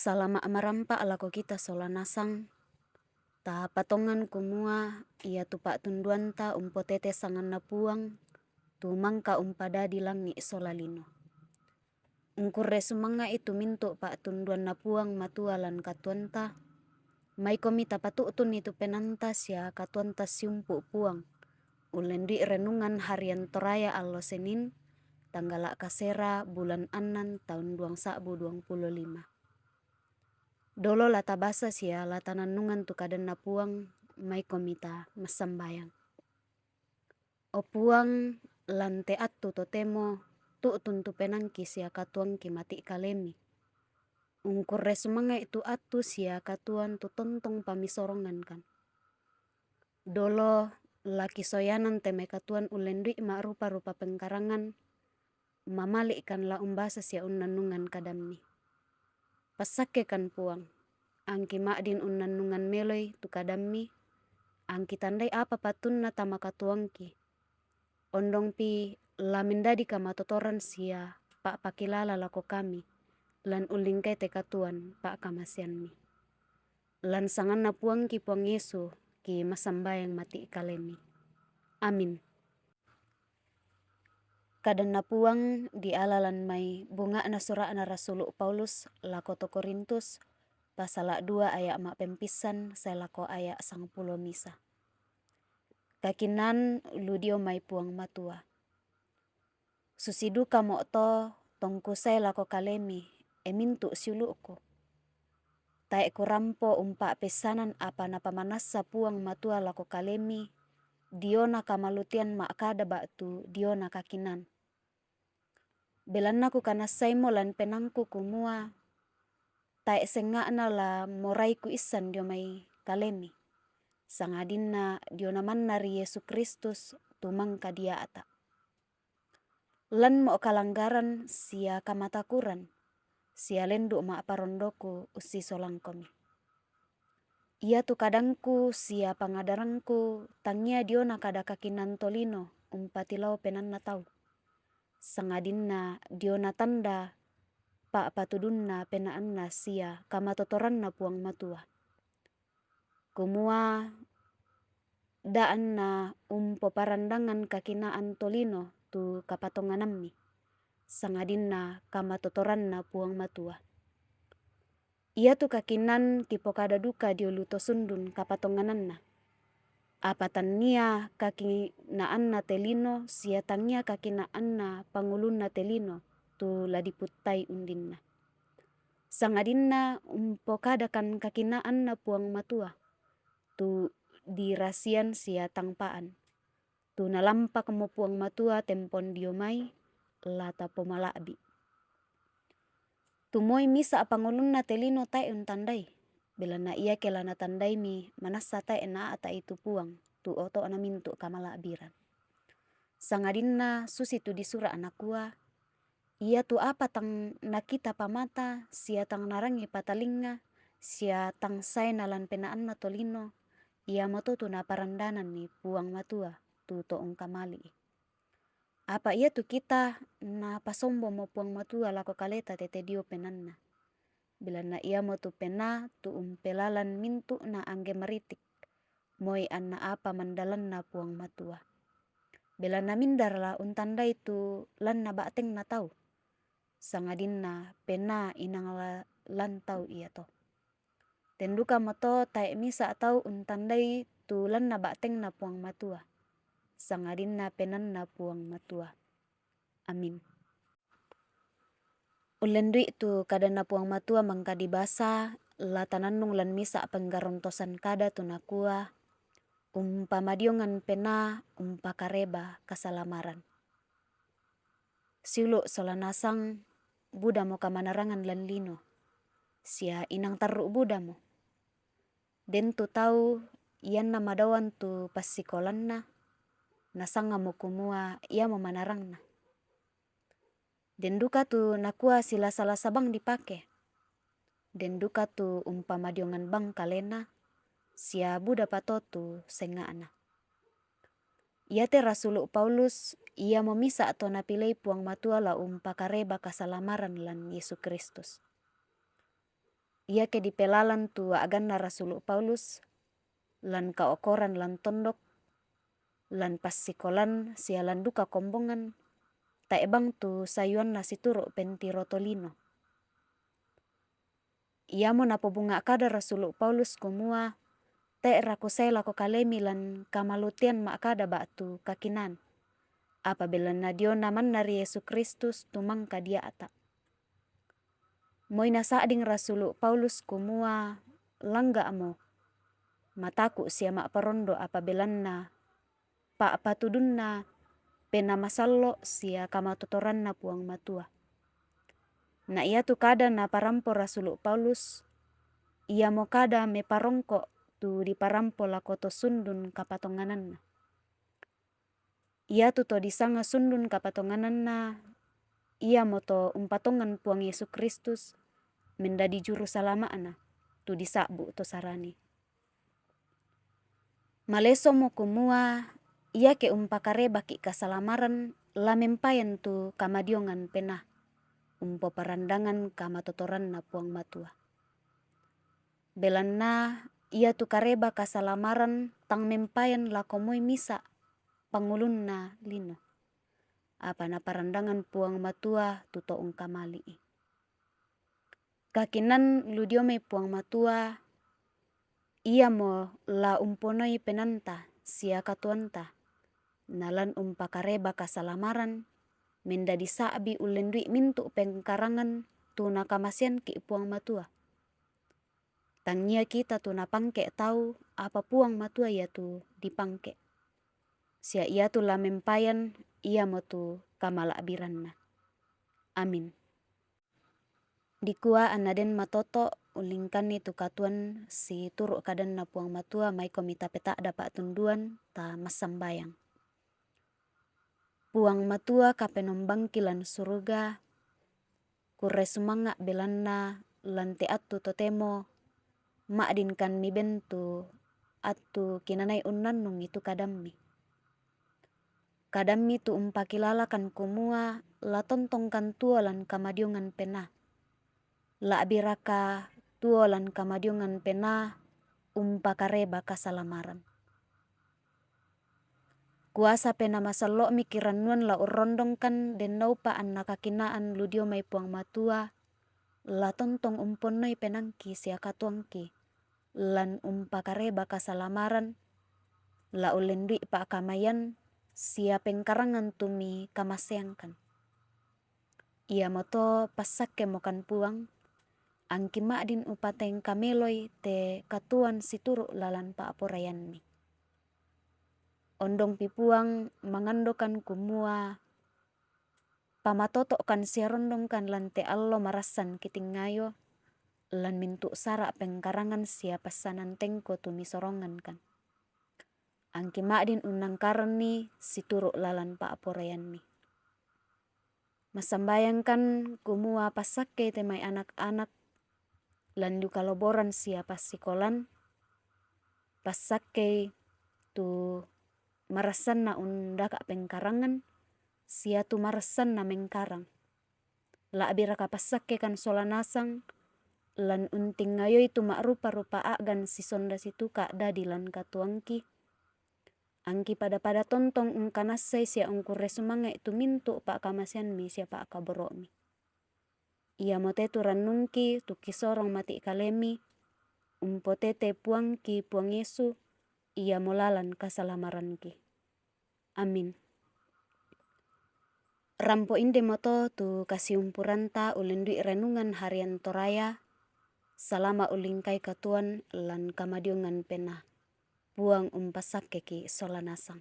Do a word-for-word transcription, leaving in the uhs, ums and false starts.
Salama' marampa' lako kita sola nasang. Tapatongan kumua iatu pa'tunduanta umpotete sanganNa Puang, tu mangka umpadadi langi' sola lino. Ungkurre sumanga'i tu mintu' pa'tunduanNa Puang Matua lan katuoanta. Maikomi tapatu'tunni tu penaanta sia katuoanta siumpu' Puang, ullendu'i renungan harian Toraya allo Senin, tanggala' kasera, bulan annan, taun duang sa'bu duang pulo lima. Dolo la tabasa sia la tanannungan tu kadanNa Puang, maikomi ta massambayang. O Puang, lan te attu totemo tu'tun tu penaangki sia katuoangki mati' kalemi. Ungkurre sumanga'i tu attu sia katuoan tu tontong pamisorongankan. Dolo la kisoyanan te mai katuoan ullendu'i ma'rupa-rupa pengkarangan, mamali'kan la umbasa sia unnannungan kadammi. Passakkekan Puang, angki ma'din unnannungan meloi tu kadammi, angki tandai apa pattunna tama katuoangki. Ondongpi la mendadi kamatotoran sia pa'pakilala lako kami, lan ullingkai te katuoan pa'kamaseammi. Lan sanganNa Puangki Puang Yesu, ki massambayang mati' kalemi. Amin. KadanNa Puang diala lan mai bunga'na sura'na Rasulu' Paulus lako to Korintus, pasala' dua aya' ma'pempissan sae lako aya' sangpulo misa. Kakinaan lu dio mai Puang Matua. Susi dukamo' to tongkusae lako kalemi, e mintu' siulu'ku. Tae' kurampo umpa'peissanan apa Napamanassa Puang Matua lako kalemi, diona kamalutean ma'kada ba'tu diona kakinaan. Belanna kukanassaimo lan penaangku kumua, tae' sengnga'na la morai kuissan dio mai kalemi, sangadinna diona manna ri Yesu Kristus tu mangka dia'ta'. Lanmo' kalanggaran sia kamatakuran, sia lendu' ma'parondoku ussisolangkomi. Iatu kadangku sia pangadarangku tangia diona kada kakinaan tolino umpatilao penaanna tau, sangadinna diona tanda pa'patudunna penaanna sia kamatotoranna Puang Matua. Kumua, da' anna umpoparandangan kakinaan tolino tu kapatonganammi, sangadinna kamatotoranna Puang Matua. Iatu kakinaan kipokada duka dio lu to sundun kapatongananna. Apa tannia kakinaanna te lino sia tangia kakinaanna pangulunna te lino tu la diputtai undinna. Sangadinna umpokadakan kakinaanna Puang Matua, tu dirasian sia tangpaan. Tu nalampakmo Puang Matua tempon dio mai, la tapomala'bi'. Tu moi misa' pangulunna te lino tae' untandai, belanna iake la natandaimi manassa tae' naa'ta'i tu Puang, tu oto'na mintu' kamala'biran. Sangadinna susitu disura' nakua, iatu apa tang nakita pamata sia tang narangi patalingnga sia tang sae nalan penaanna tolino, iamoto tu naparandananni Puang Matua tu to ungkamali'i. Apa iatu kita, napasombomo Puang Matua lako kaleta tete dio penaanna. Belanna iamotu penaa tu umpelalan mintu'na angge maritik, moi anna apa mandalanna Puang Matua. Belanna mindara la untandai tu lanna ba'tengna tau, sangadinna penaa inang la lan tau iato. Ten dukamoto tae' misa' tau untandai tu lanna ba'tengna Puang Matua, sangadinna penaanna Puang Matua. Amin. Ullendu'i tu kadanna Puang Matua mangka dibasa, la tanannung lan misa' penggarontosan kada tu nakua, umpamadiongan penaa umpakareba kasalamaran. Siulu' sola nasang, budamo kamanarangan lan lino, sia inang tarru' budamo. Den tu tau ianna madaoan tu passikolanna, nasangamo kumua iamo manarangna. Den duka tu nakua silasa-lasa bang dipake. Den duka tu umpamadiongan bang kalena, sia budapa to tu sengnga'na. Iate Rasulu' Paulus, iamo misa' to napilei Puang Matua la umpakareba kasalamaran lan Yesu Kristus. Iake dipelalan tu a'ganna rasulu' Paulus, lan kaokoran lan tondok, lan passikolan sia lan duka kombongan, tae' bang tu sayuanna situru' pentiro tolino. Iamo napobunga' kada rasulu' Paulus kumua, "Te'ra kusae lako kalemi lan kamalutean ma'kada ba'tu kakinaan, apa belanna diona manna ri Yesu Kristus tu mangka dia'ta'." Moi nasa'ding rasulu' Paulus kumua, "Langga'mo, mataku' sia ma'parondo apa belanna pa'patudunna Penaa Masallo' sia kamatotoranna Puang Matua." Na iatu kada naparampo rasulu' Paulus, iamo kada meparongko' tu diparampo lako to sundun kapatongananna. Iatu to disanga sundun kapatongananna, iamoto umpatongan Puang Yesu Kristus mendadi juru salama'na, tu disa'bu' to Sarani. Malesomo kumua, iake umpakarebaki' kasalamaran, la mempayan tu kamadiongan penaa, umpoparandangan kamatotoranna Puang Matua. Belanna iatu kareba kasalamaran tang mempayan lako moi misa' pangulunna lino, apa naparandangan Puang Matua tu to ungkamali'i. Kakinaan lu dio mai Puang Matua, iamo la umponoi penaanta sia katuoanta, na lan umpakareba kasalamaran, mendadi sa'bi ullendui mintu' pengkarangan tu nakamaseanki' Puang Matua. Tangia kita tu napangke' tau, apa Puang Matua ia tu dipangke'. Sia iatu la mempayan, iamotu kamala'biranna. Amin. Dikua anna den matoto', ulingkanni tu katuoan situru' kadanna Puang Matua, maikomi tapeta'da pa'tunduan, ta massambayang. Puang Matua Kapenombangki lan suruga, kurre sumanga' belanna lan te attu totemo ma'dinkanmi ben tu attu kinanai unnannungi tu kadammi. Kadammi tu umpakilalakan kumua la tontongkan tuo lan kamadiongan penaa. La'biraka tuo lan kamadiongan penaa umpakareba kasalamaran. Kuasa Penaa Masallo'mi kirannuan la urrondongkan, den naupa anna kakinaan lu dio mai Puang Matua, la tontong umponnoi penaangki sia katuoangki, lan umpakareba kasalamaran, la ullendui pa'kamayan sia pengkarangan tu mikamaseangkan. Iamoto passakkemokan Puang, angki ma'din upatengkameloi te katuoan situru' lalan pa'poraianmi. Ondongpi Puang mangandokan kumua, pamatoto'kan sia rondongkan lan te allo marassan kitingayo, lan mintu' sara' pengkarangan sia passanan tengko tu misorongankan. Angki ma'din unnangkaranni situru' lalan pa'poraianmi. Massambayangkan kumua passakkei te mai anak-anak lan du kaloboran sia passikolan, passakkei tu marassanna undaka' pengkarangan, sia tu marassanna mengkarang. La'biraka passakkekan sola nasang, lan untingayoi tu ma'rupa-rupa a'gan sisonda situka' dadi lan katuoangki, angki pada-pada tontong ungkanassai sia ungkurre sumanga'i tu mintu' pa'kamaseammi sia pa'kaboro'mi. Iamote tu rannungki tu kisorong mati' kalemi, umpotete Puangki Puang Yesu, iamo lalan kasalamaranki. Amin. Rampo indemoto tu kasiumpuranta ullendui renungan harian Toraya, salama' ullingkai katuoan lan kamadiongan penaa. Puang umpassakkeki' sola nasang.